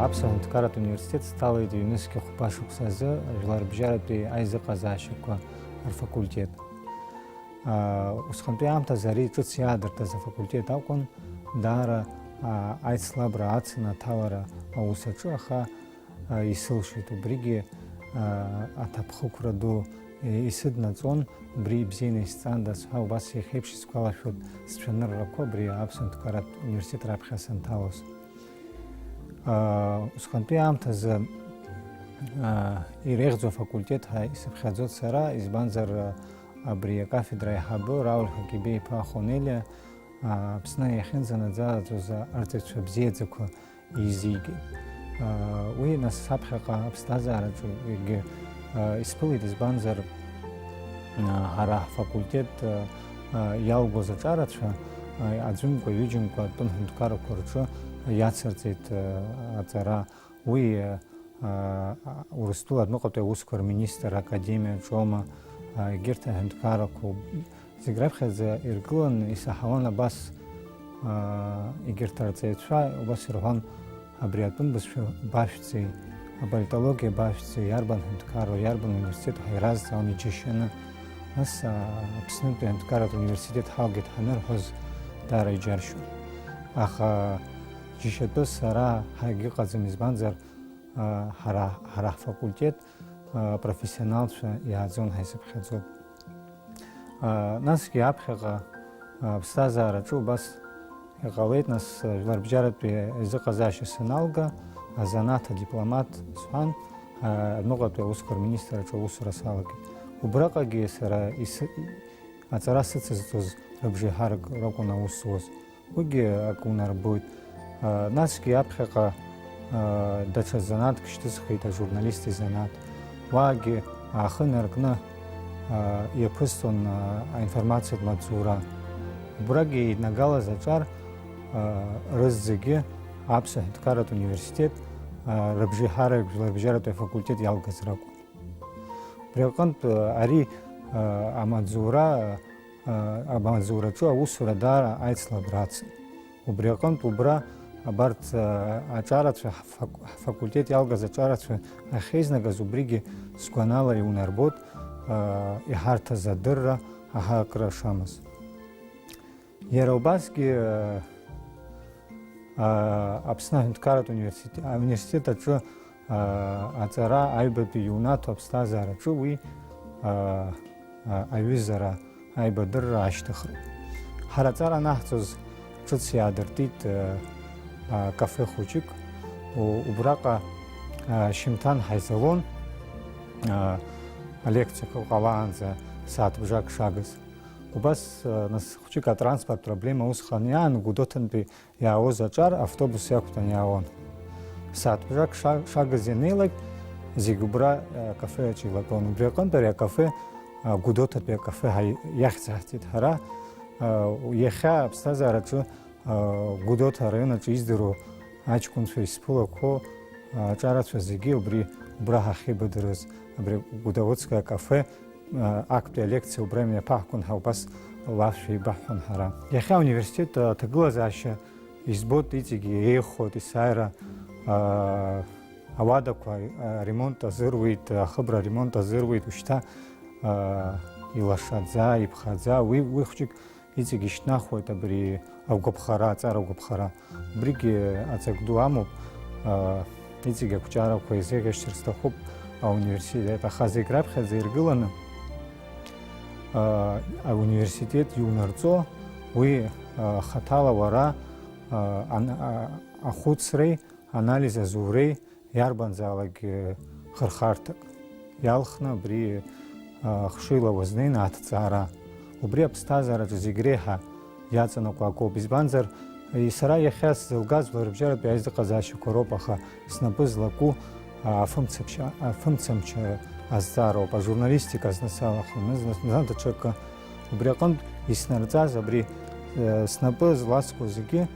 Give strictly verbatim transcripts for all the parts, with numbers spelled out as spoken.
Аԥсны аҳәынҭқарратә университет сҭалеит ҩнызқьи хәба шықәса азы жәларбжьаратәи аизыҟазаашьақәа рфакультет. Усҟантәи аамҭазы ари ҿыц иаадыртыз афакультет акәын, даара аицлабра ацын аҭалара аус аҿы, аха исылшеит убригьы, аҭакԥхықәра ду исыднаҵон, убри ибзианы исҵандаз ҳәа убас иахьеиԥш исгәалашәоит сцәаныррақәа абри Аԥсны аҳәынҭқарратә университет раԥхьа санҭалоз. Усҟантәи аамҭазы иреиӷьӡоу афакультет ҳәа исыԥхьаӡоит сара, избанзар абри акафедра аиҳабы Рауль Хакибеи-иԥа Хонелиа Аԥсны иахьынӡанаӡааӡоз арҵаҩцәа бзиаӡақәа еизигеит. Уи нас саԥхьаҟа аԥсҭазаараҿы егьи исԥылеит, избанзар ҳара ҳфакультет иалгоз аҿарацәа аӡәымкәа-ҩыџьамкәа атәым ҳәынҭқаррақәа рҿы иацырҵеит аҵара. Уи Урыстәыла адәныҟатәи аусқәа рминистр, академиа, Ҷома, егьырҭ аҳәынҭқаррақәа зегь раԥхьаӡа иргыланы исаҳауан абас, егьырҭ арҵаҩцәа убас ирҳәон, абри атәым бызшәа башәҵеи, аполитологиа башәҵеи, иарбан ҳәынҭқарроу, иарбан университету ҳәа иразҵаауан иџьашьаны. Нас Аԥснытәи аҳәынҭқарратә университет ҳалгеит ҳанырҳәоз даара иџьаршьон. Аха џьашьатәыс ара ҳагьыҟаӡам, избанзар ҳара, ҳара ҳфакультет профессионалцәа иааӡон ҳәа исыԥхьаӡоит. Насгьы аԥхьаҟа аԥсҭазаараҿы убас иҟалеит, нас жәларбжьаратәи аизыҟазаашьа саналга, азанааҭ адипломат сҳәан, адәныҟатәи аусқәа рминистрраҿы аусура салагеит. Убраҟагьы сара ис-, аҵара сыцызҵоз рыбжеиҳарак ракәын аус зуаз. Уигьы акы унарбоит. Насгьы аԥхьаҟа даҽа занааҭк шьҭысхит, ажурналист изанааҭ. Уаагьы аахы наркны иаԥысҵон аинформациатә маҵзура. Убрагьы еиднагалаз аҿар рызегьы Аԥсуа ҳәынҭқарратә университет рыбжеиҳарак жәларбжьаратәи афакультет иалгаз ракәын. Убри аҟынтә, ари, амаҵзура, амаҵзураҿы аусура даара аицлабра ацын. Убри аҟынтә убра абарҭ, аҿарацәа, ҳфак-, ҳфакультет иалгаз аҿарацәа ахьеизнагаз, убригьы сгәанала иунарбоит, иҳарҭаз адырра аҳакра шамаз. Иара убасгьы, а, Аԥсны аҳәынҭқарратә университет, ауниверситет аҿы, а, аҵара аҩбатәи иунаҭо аԥсҭазаараҿы уи, а, а, аҩызара, аибадырра ашьҭыхроуп. Ҳара аҵара анаҳҵоз ҿыц иаадыртит, а, а, кафе хәыҷык. У-, убраҟа, а, шьымҭан ҳаизалон, а, алекциақәа ҟалаанӡа сааҭ бжак шагыз. Убас, нас, хәҷык атранспорт проблема усҟан иаан, Гәдоуҭантәи иаауаз аҿар автобус иақәтәан иаауан. Сааҭ бжак ша-, шагыз ианнеилак, зегь убра, акафе аҿы илатәон. Убри аҟынтә ари акафе, а, Гәдоуҭатәи акафе ҳәа иахьӡаҳҵеит ҳара. А, иахьа аԥсҭазаараҿы, а, Гәдоуҭа араион аҿы издыруа аҷкәынцәа исԥылақәо, а, аҿарацәа зегьы убри, убра ҳахьеибадырыз, абри Гәдоуҭское акафе, актәи алекциа убра имҩаԥаҳгон ҳәа убас лашәа еибаҳҳәон ҳара. Иахьа ауниверситет аҭагылазаашьа избоит, иҵегьы еиӷьхоит есааира, а, ауадақәа, а, ремонт азыруеит, ахыбра ремонт азыруеит, ушьҭа, а, илашаӡа, иԥхаӡа, уи, уи хәҷык иҵегь ишьҭнахуеит абри агәаԥхара, аҵара агәаԥхара. Убригьы аҵак ду амоуп, аа, иҵегь ақәҿиарақәа еизеиӷьасшьар сҭахуп ауниверситет, аха зегь раԥхьаӡа иргыланы, аа, ауниверситет иунарҵо, уи, аа, хаҭала уара, аа, ан-, аа, ахәыцреи, анализ азуреи, иарбанзаалак, э, хырхарҭак иалхны абри, а, хшыҩла уазнеины аҭҵаара. Убри аԥсҭазаараҿы зегь реиҳа иаҵанакуа акоуп. Избанзар, э, сара иахьа сзылгаз жәларбжьаратәи аизыҟазаашьақәа роуп, аха снапы злаку, а, афымцамч-, афымцамч азҵаароуп, ажурналистика зны салахәын, зны, зны даҽакы. Убри аҟынтә иснарҵаз абри, э, снапы зласкуа зегьы,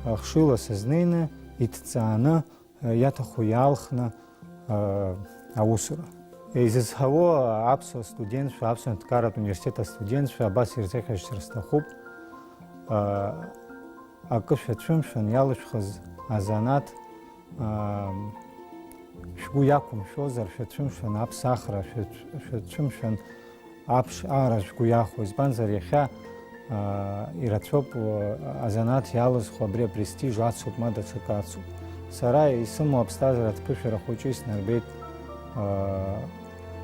а, хшыҩла сызнеины, иҭҵааны, иаҭаху иаалхны, аа, аусура. Изызҳауа аԥсуа студентцәа, Аԥсуа ҳәынҭқарратә университет астудентцәа абас ирзеиӷьасшьар сҭахуп, аа, акы шәацәымшәан, иалышәхыз азанааҭ Шәгәы иақәымшәозар, шәацәымшәан аԥсахра, шәацәымшәан аԥшаара шәгәы иахәо, избанзар, иахьа ирацәоуп азанааҭ иалызхуа абри апрестиж ацуп, ма даҽакы ацуп. Сара исымоу аԥсҭазааратә ԥышәара хәыҷы иснарбеит,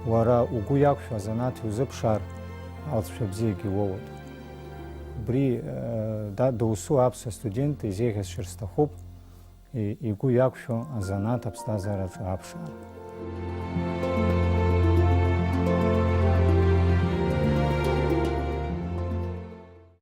уара угәы иақәшәо азанааҭ иузыԥшаар, алҵшәа бзиагьы уоуеит. Убри доусу аԥсуа студент изеиӷьасшьар сҭахуп. Игәы иақәшәо азанааҭ аԥсҭазаараҿы аԥшаара.